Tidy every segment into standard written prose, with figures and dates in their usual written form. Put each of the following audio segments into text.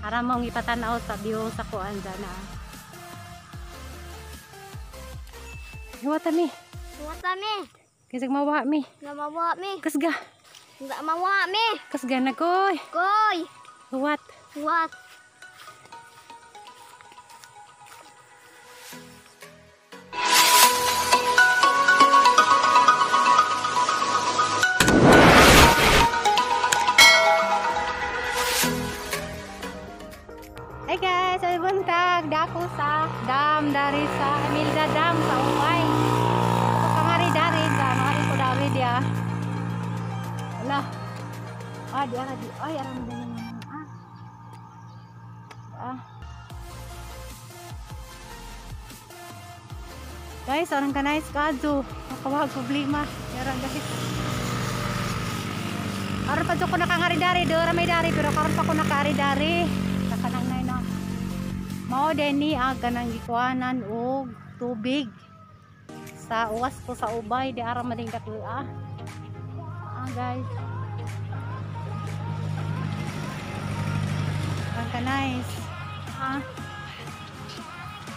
Ara mong ipatanaw sa view sa kuan dyan ah. Huwata mi. Huwata mi. Kasag mawa mi. Namawa mi. Kasga. Mawa mi. Kasga na koy. Koy. Huwat. Huwat. Hey guys, ay buntag dako sa dam dari sa Imelda Dam sa Ubay. Ito kangari dari sa mangari ko dari dia. Ala. Ah, di ara di. Ay, ara mo din ah. Ah. Guys, arang ka nice kadto. Makawag problema. Yara guys. Aron pa ko nakangari dari, do ra may dari pero karon pa ko nakari dari. Kanang nay na. Mao din ni ang kanang gikuanan og tubig sa uwas ko sa Ubay di ara mading daklo ah. Ah guys. Ang ka nice. Ah.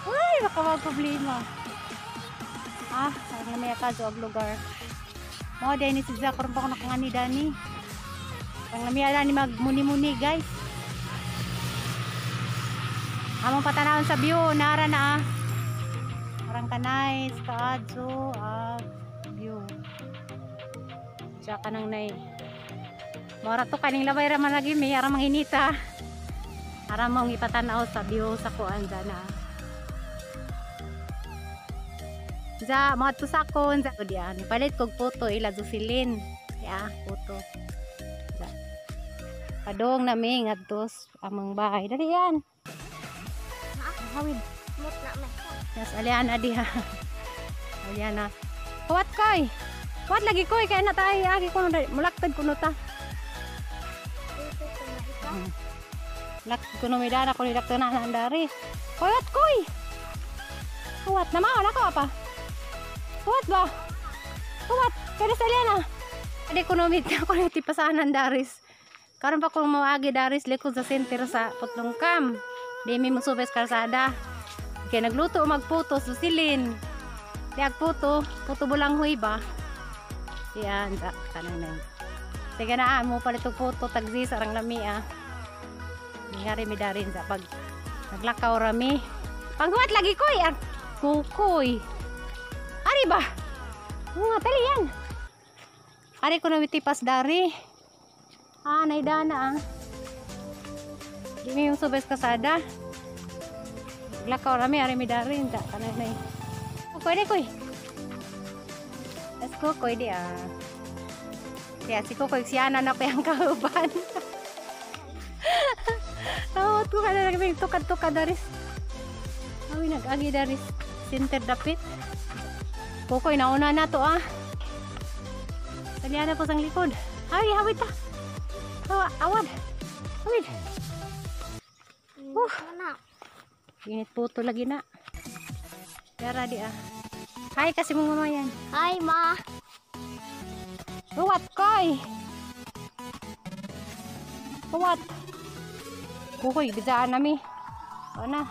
Uy, baka wag problema. Ah, ang may kadto og lugar. Mao din ni si Jack karon pa ko nakangani dani. Ang lamiya dani magmuni-muni guys. Among patanawon sa view, nara na ah. Parang ka nice, kaadso, ah, view. Tsaka nang nay. Mora to kaning labay ra man lagi may ara manginita. Ara mong ipatanaw sa view sa kuan dyan ah. Ja, mga to sa kon, ja diyan. Palit kog photo ila Jocelyn. Ya, photo. Ja. Padong nami ngadto among bahay. Dali yan. Hawid. Yes, aliana diha. Aliana. Huwat koy. Huwat lagi koy kay na tayo agi kuno mulaktad kuno ta. Lak kuno mi dana kuno dakto na andari. Huwat koy. Huwat na mao nako pa. Huwat ba? Huwat kay sa aliana. Adi kuno mi kuno tipasanan daris. Karon pa ko moagi daris likod sa center sa Putlongkam. Di mi musubes kalsada. Kaya nagluto o magputo, susilin. Di agputo, puto bulanghoy ba? Yan, kanang nang. Sige na, mo palit og puto, tagzi sarang lami ah. Ngari mi darin sa pag naglakaw rami. Panghuwat lagi koy, ang kukoy. Ari ba? Nga tali yan. Ari ko na mitipas dari. Ah, naidana ah. Di mi yung subes kasada. Naglakaw rami, ari mi darin. Da, kanay nay. Oh, pwede koy. Let's go, koy di ah. Kaya si Kukoy, siyana na ko yung kauban. Tawad ko ka na naging tukad-tukad daris. Awi, nag-agi daris. Center dapit. Kukoy, nauna na to ah. Saliana po sang likod. Ay, hawid ta. Awad. Hawid. Init po to lagi na. Yara di ah. Hi kasi mong mamayan. Hi ma. Huwat koy. Huwat. Kukoy, bidaan nami. O na.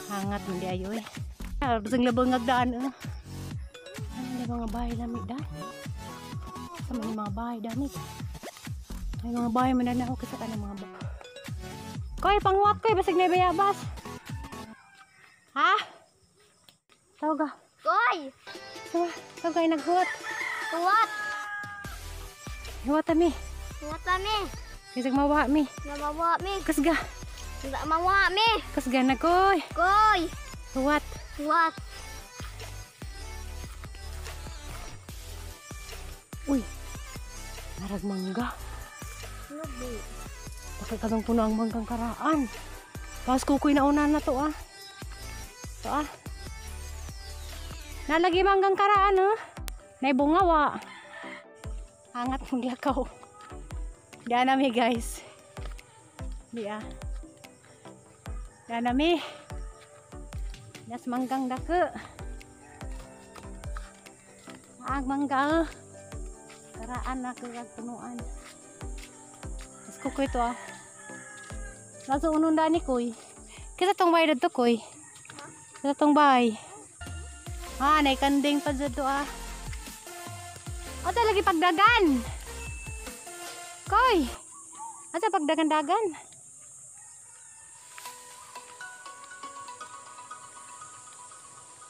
Hangat mo di ayo eh. Basang labang ngagdaan eh. Ano na mga bahay nami daan? Sa mga bahay daan eh. May mga bahay man na ako kasi ka ng mga bahay. Koy, panghuwat koy, basig na bayabas. Ha? Tawag ka. Koy! Tawag ka, naghuwat. Huwat! Huwat mi. Huwat mi. Kasag mawa mi. Namawa mi. Kasga. Mawa mi. Kasga na koy. Koy! Huwat. Huwat. Uy! Narag mangga. Bakit katong puno ang manggang karaan? Pas kukoy na una na to ah. To ah. Nalagi manggang karaan ah. Naibunga wa. Angat mong lakaw. Diyan nami guys. Di ah. Diyan nami. Nas manggang dake. Ang mangga. Karaan na kagag punuan. Kukoy to ah. Nasa unong dani koy. Kita tong bay dito koy. Kita tong bay. Ah, nay kanding pa dito ah. O lagi pagdagan. Koy. Asa pagdagan-dagan?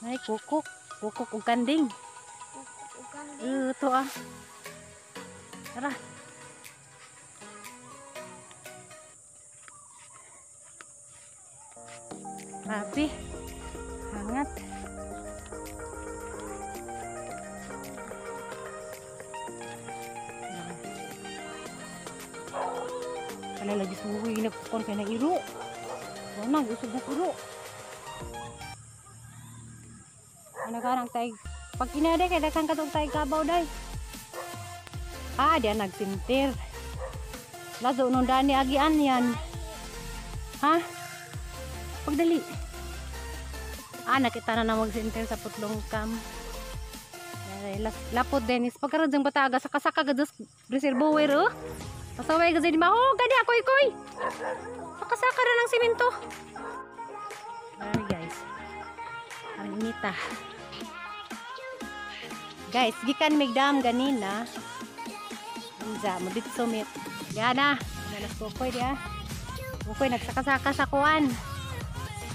Ay, kukok. Kukok og kanding. Kukok og kanding. Ito ah. Tara. Grabe. Hangat. Wala lagi suwi nagpukon kay nang iro. Wala usog na iro. Ano ka nang tay pag inade kay daghan katong tay kabaw day. Ah, diyan nagsintir. Lazo nung dani agian yan. Ha? Pagdali. Ah, nakita na na magsintir sa putlong cam. Lapot Dennis. Pagkaroon diyang bataga, saka-saka ka diyos reservoir, oh. Pasaway ka dyan, oh, gani ako, ikoy. Saka-saka na ng simento. Marami guys. Ang inita. Guys, gikan migdam ganina. Unja, mo dito sumit. Diya na. Nalas kukoy diya. Kukoy nagsakasaka sa kuan.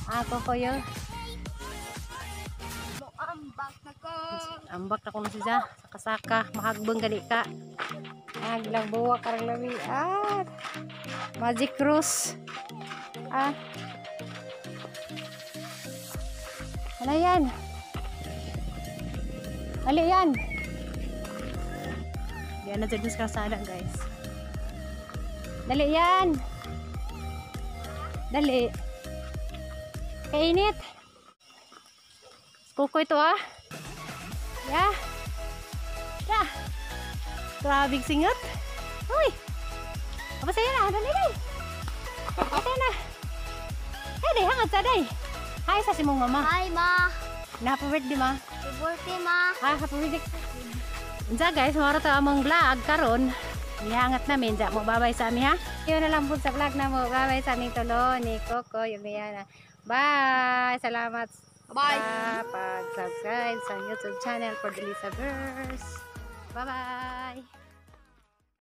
Ah, kukoy yo. Ambak na ko. Ambak na kuno siya. Saka-saka, mahagbang gali ka. Ah, gilang buwa karang lami. Ah. Magic Rose. Ah. Ano yan? Ali yan. Yan na dyan sa kalsada, guys. Dali yan. Dali. Kainit. Kuko ito ah. Ya. Ya. Grabing singot. Uy. Apa sa'yo na? Dali, dali. Ate na. Hey, day, hangat sa day. Hi sa simong mama. Hi ma. Na happy birthday ma. Happy birthday ma. Ah, happy birthday. Unsa guys, mao to among vlog karon. Gihangat namin ja mo babay sa ami ha. Yun na lang po sa vlog na mo. Babay sa aming tulo ni Coco yung Yana. Bye. Salamat Bye. sa pag-subscribe sa YouTube channel for Elizabeth. Bye-bye.